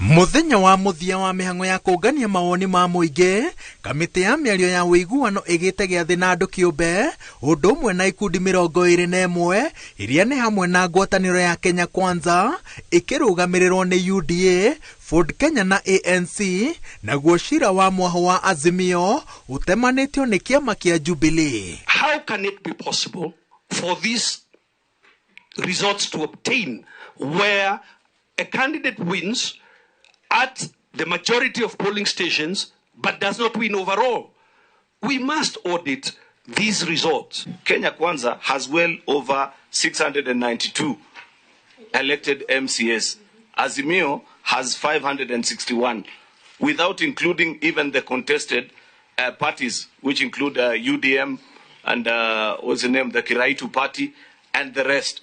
Mũthenya wa mũthia wa mĩhang'o ya kũngania mawoni ma mũingĩ, kamĩtĩ ya mĩario ya ũiguano ĩgĩte gĩathĩ na andũ kĩũmbe, ũndũ ũmwe na ikundi 21 iria nĩ hamwe na ngwatanĩro ya Kenya Kwanza ĩkĩrũgamĩrĩrwo nĩ UDA, Ford Kenya na ANC, naguo cira wa mwaho wa Azimio ũtemanĩtio nĩ kĩama kĩa Jubilee. How can it be possible for these results to obtain where a candidate wins at the majority of polling stations but does not win overall? We must audit these results. Kenya Kwanza has well over 692 elected MCAs. Azimio has 561, without including even the contested parties, which include UDM and what's the name, the Kiraitu party and the rest.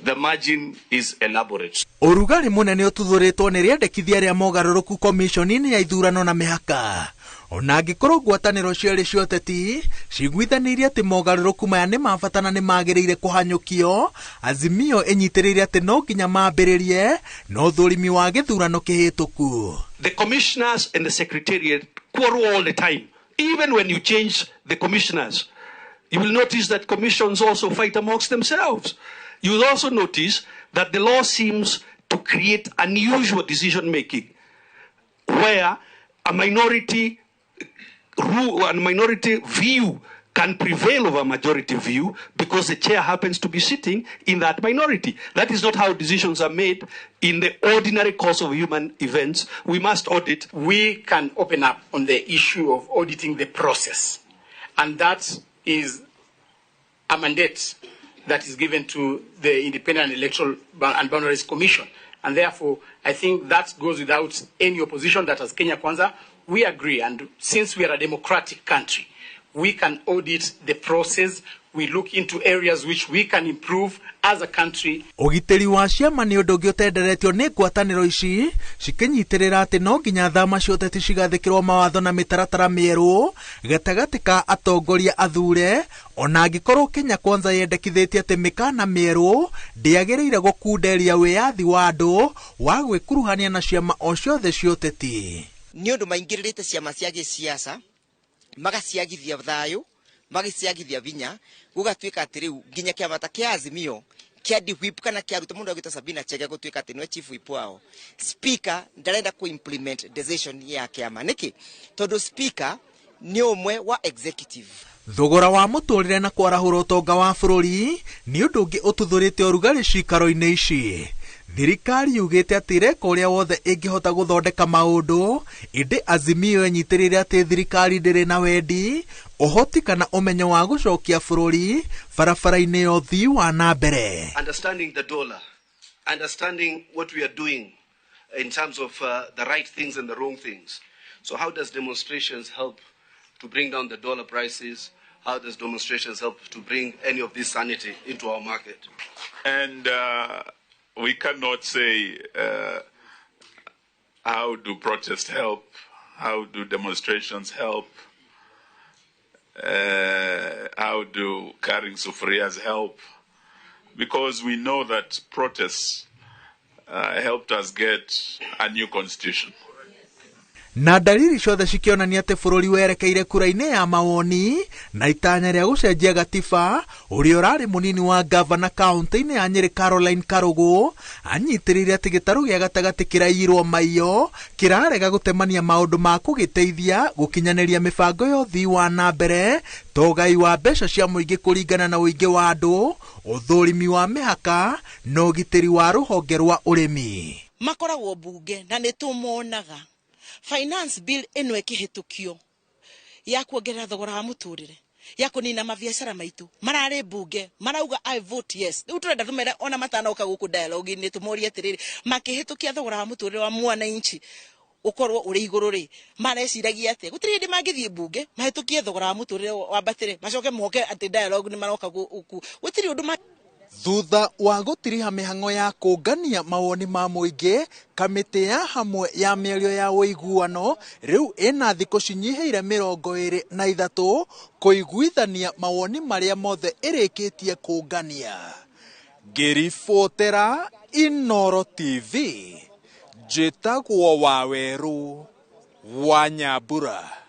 The margin is elaborate. Ũrugarĩ mũnene ũtuthũrĩtwo nĩ rĩendekithia rĩa mogarũrũku komishoni-inĩ ya ithurano na mĩhaka. Ona angĩkorwo ngwatanĩro cierĩ cia ũteti ciguithanĩirie atĩ mogarũrũku maya nĩ ma bata na nĩ magĩrĩire kũhanyũkio, Azimio ĩnyitĩrĩire atĩ no nginya mambĩrĩrie na ũthũrimi wa gĩthurano kĩhĩtũku. The commissioners and the secretariat quarrel all the time. Even when you change the commissioners, you will notice that commissions also fight amongst themselves. You will also notice that the law seems to create unusual decision making, where a minority rule and minority view can prevail over majority view because the chair happens to be sitting in that minority. That is not how decisions are made in the ordinary course of human events. We must audit. We can open up on the issue of auditing the process, and that is a mandate that is given to the Independent Electoral and Boundaries Commission. And therefore, I think that goes without any opposition that as Kenya Kwanza, we agree. And since we are a democratic country, we can audit the process. We look into areas which we can improve as a country. Ũgitĩri wa ciama nĩ ũndũ ũngĩ ũtenderetio nĩ ngwatanĩro ici cikĩnyitĩrĩra atĩ no nginya thama cia ũteti cigathĩkĩrwo mawatho na mĩtaratara mĩerũ gatagatĩ ka atongoria athure, ona angĩkorwo Kenya Kwanza yendekithĩtie atĩ mĩkana mĩerũ ndĩagĩrĩire gũkunderia wĩyathi wa andũ wa gwĩkuruhania na ciama o ciothe cia ũteti. Nĩ ũndũ maingĩrĩrĩte ciama cia gĩciaca magaciagithia thayũ, magĩciagithia vinya, gũgatuĩka atĩ rĩu nginya kĩama ta kĩa Azimio kĩa whip kana kĩa Ruto, mũndũ agwĩtwo Sabina Chege gũtuĩka atĩ nĩwe chief whip wao. Speaker ndarenda kũ implement decision ya kĩama. Nĩkĩ? Tondũ speaker nĩ ũmwe wa executive. Thogora wa mũtũrĩre na kwarahũra ũtonga wa bũrũri nĩ ũndũ ũngĩ ũtuthũrĩte ũrugarĩ cikaro-inĩ ici. Thirikari yugĩte atĩ ĩreka ũrĩa wothe ĩngĩhota gũthondeka maũndũ, ĩndĩ Azimio ĩnyitĩrĩire atĩ thirikari ndĩrĩ na wendi, ũhoti kana ũmenyo wa gũcokia bũrũri barabara-inĩ ya ũthii wa na mbere. Understanding the dollar, understanding what we are doing in terms of the right things and the wrong things. So how does demonstrations help to bring down the dollar prices? How does demonstrations help to bring any of this sanity into our market? And we cannot say how do protests help, how do demonstrations help, how do carrying sufurias help, because we know that protests helped us get a new constitution. Na dalili ciothe cikĩonania atĩ bũrũri werekeire kura-inĩ ya mawoni na itanya rĩa gũcenjia gatiba, ũrĩa ũrarĩ mũnini wa gavana kaunti-inĩ ya Nyĩrĩ Caroline Karũgũ anyitĩrĩire atĩ gĩtarũ gĩa gatagatĩ kĩraiyirwo maiyo kĩrarega gũtemania maũndũ ma kũgĩteithia gũkinyanĩria mĩbango ya ũthii wa na mbere ta ũgai wa mbeca cia mũingĩ kũringana na ũingĩ wa andũ, ũthũrimi wa mĩhaka na ũgitĩri wa rũhonge rwa ũrĩmi. Makoragwo bunge na nĩ tũmonaga finance bill ĩno ĩkĩhĩtũkio ya kuongerera thogora wa mũtũrĩre, ya kũnina mabiacara maitũ, mararĩ bunge marauga I vote yes. Rĩu tũrenda tũmere ona matanoka gũkũ dialogue-inĩ tũmorie atĩrĩrĩ, makĩhĩtũkia thogora wa mũtũrĩre wa mwananchi ũkorwo ũrĩ igũrũ rĩ, mareciragia atĩa? Gũtirĩ hĩndĩ mangĩthiĩ bunge mahĩtũkie thogora wa mũtũrĩre wambatĩre, macoke moke atĩ dialogue nĩ maroka gũkũ. Gũtirĩ ũndũ ma Thutha wa gũtiriha mĩhang'o ya kũngania mawoni ma mũingĩ, kamĩtĩ ya hamwe ya mĩario ya ũiguano rĩu ĩna thikũ cinyihĩire 23 kũiguithania mawoni marĩa mothe ĩrĩkĩtie kũngania. Ngĩribotera Inooro TV, Njĩtagwo Wawerũ wa Nyambura.